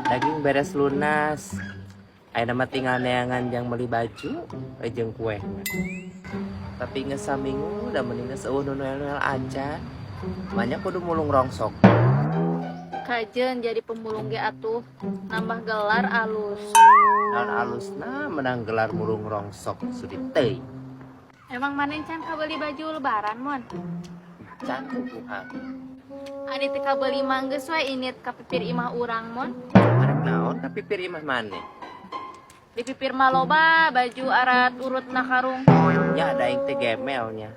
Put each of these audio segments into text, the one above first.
Daging beres lunas. Ayeuna mah tinggal neangan jang meuli baju jeung kue. Tapi geus saminggu udah mending geus euweuh nu noel-noel acan. Banyak kudu mulung rongsok. Kajen jadi pemulung ge atuh nambah gelar alus. Naon alusna menang gelar mulung rongsok, sudi teuing. Emang maneh can kabeli baju lebaran, Mon? Can puguhan. Ari teu kabeli mah geus we indit ka pipir imah urang, Mon. Arek naon ka pipir imah maneh? Di pipir mah loba baju arat urut na karung. Nya ada aing teh gemelnya.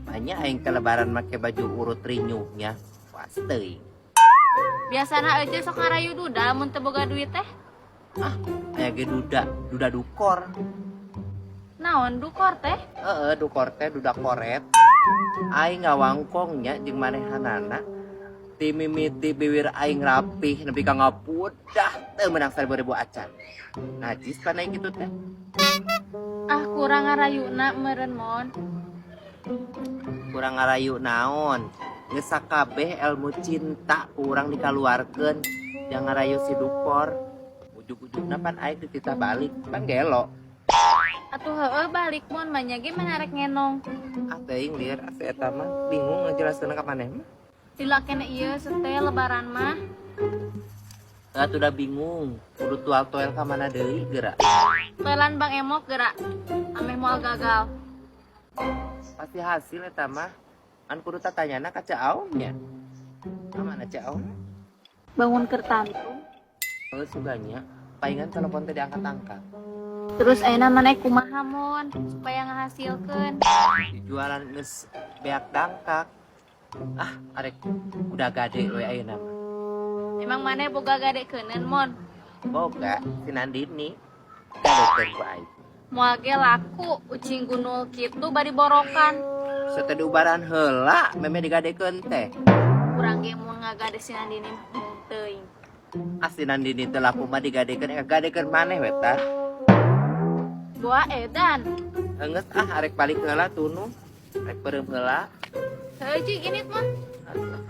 Banyak aing ke lebaran make baju urut rinyuhnya. Was teuing. Biasana aja sok ngarayu duda mun teu boga duit teh. Ah, aya ge duda, duda dukor. Naon dukor teh? Heeh, dukor teh duda koret. Aing ngawangkongnya jeung manehanana. Ti mimiti biwir aing rapih nepi ka ngapudah teu meunang 1000 ribu acan. Najis pan aing kitu teh. Ah, kurang ngarayuna meureun, Mon. Kurang ngarayu naon? Geus sakabeh ilmu cinta ku urang dikaluarkeun jang ngarayu si dukor. Ujug-ujugna pan aing dititah balik, pan gelo. Atuh heueuh balik, Mon, manya ge mana rek ngenong. Ah, teuing lieur asa eta mah bingung ngajelaskeun ka maneh mah. Lila keneh ieu setel lebaran mah. Atuh udah bingung, kudu tual toel ka mana deui geura. Toelan Bang Emok geura. Ameh moal gagal. Pasti hasil eta mah. An kudu tatanyana ka Ceu Aum nya. Ka mana Ceu Aum? Bangun keur tantrum. Heuh suganya, palingan telepon teh diangkat-angkat. Terus ayeuna maneh kumaha, Mon, supaya ngahasilkeun? Dijualan geus beak dangkak. Ah, arek udah gade we ayeuna mah. Emang maneh boga gade keuneun, Mon? Boga si Nandini. Gadekeun ku aing. Moal ge laku ucing gunul kitu bari borokan. Sateh diubaran heula meme digadekeun teh. Urang ge mun ngagade si Nandini mah teuing. Ah, si Nandini teh laku mah digadekeun, gadekeun maneh we tah. Boa edan. Enggeus ah, arek balik heula tunu. Arek peureum heula. Heueuh cing indit, Mon. Atuh.